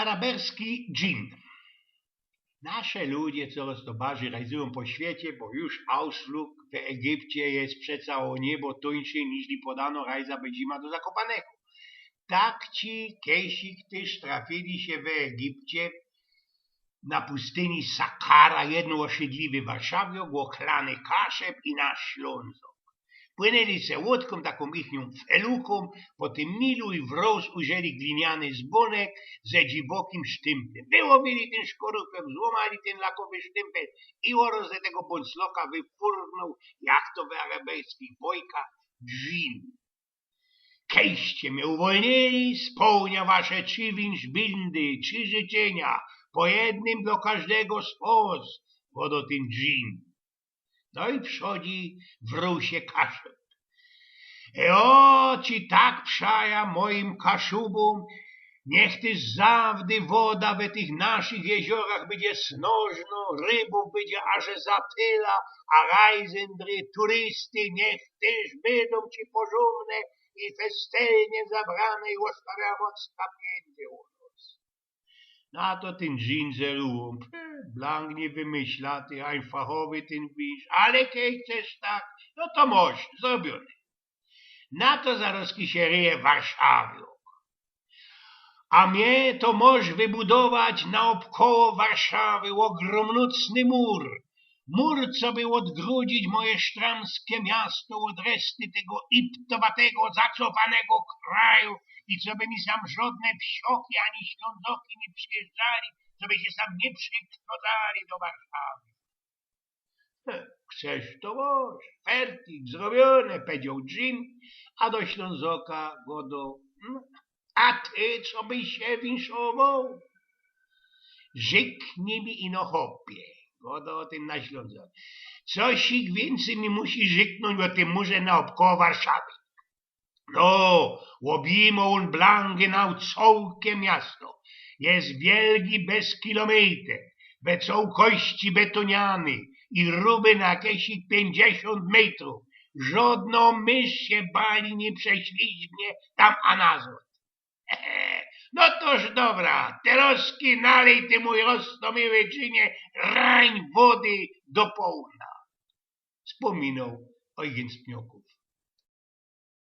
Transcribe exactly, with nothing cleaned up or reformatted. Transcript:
Araberski dżin. Nasze ludzie corŏz to bardzij rejzujōm po świecie, bo już ausflug w Egipcie je przeca ô niebo tuńszy, niźli podano rejza bez zima do Zakopanego. Tak ci kejsik tyż trafili sie w Egipcie na pustyni Sakara, jedno ôsiedliwy Warszawie, ôchrany Kaszeb i nasz Ślōnzok. Płynęli se łōdkōm, takōm ichniōm felukōm po tym Nilu i wrŏz ujrzeli gliniany zbōnek ze dzibokim sztympym. Wyłowili tyn szkorupel, złōmali tyn lakowy sztympel i ôrŏz ze tego bōncloka wyfurnoł, jak to w araberskich bojkach, dżin. Kejście mie uwolnili, spełnia wasze trzi winszbindy, trzi życzynia, po jednym dlŏ kożdego z wŏs, gŏdŏ tyn dżin. No i przodzi wrōł sie Kaszub. Ej, ô, ci tak przaja mojim Kaszubōm, niech tyż zawdy woda we tych naszych jeziorach bydzie snŏżnŏ, rybōw bydzie aże za tyla, a rajzyndry, turysty, niech tyż bydōm ci pożōmne i festelnie zabrane i ôstawiajōm ôd stapniyncie u nŏs. Na to tyn dżin zerōwōł: „Pff, blank niywymyślaty, ań fachowy tyn winszt, ale kej chcesz tak, no to mŏsz, zrobiōne”. Na to zarŏzki sie ryje Warszawiŏk. „A mie to mŏsz wybudować naôbkoło Warszawy ôgrōmnōtny mur. Mur, co by ôdgrodzić moje sztramske miasto ôd reszty tego iptowatego, zacofanego kraju i co by mi sam żŏdne psioki ani Ślōnzoki niy przijyżdżali, co by sie sam niy prziknotali do Warszawy”. „Chcesz, to mŏsz, fertik, zrobiōne”, pedzioł dżin, a do Ślōnzoka gŏdŏ: „Mm, a ty co byś sie winszowoł?” „Rzyknij mi ino, chopie”, gŏdŏ tyn nasz Ślōnzok, „cosik wiyncyj mi musisz rzyknōńć ô tym murze naôbkoło Warszawy”. „No, ôbijmŏ ôn blank genau cołke miasto. Je wielgi bez kilometr, we cołkości betōniany i ruby na jakeś piyńćdziesiōnt metrōw. Żŏdnŏ mysz sie bali niy prześliźgnie tam a nazŏd”. „No toż dobra, terŏzki nalej ty, mōj roztōmyły dżinie, rań wody do połnia”, spōminoł Eugen Spnioku.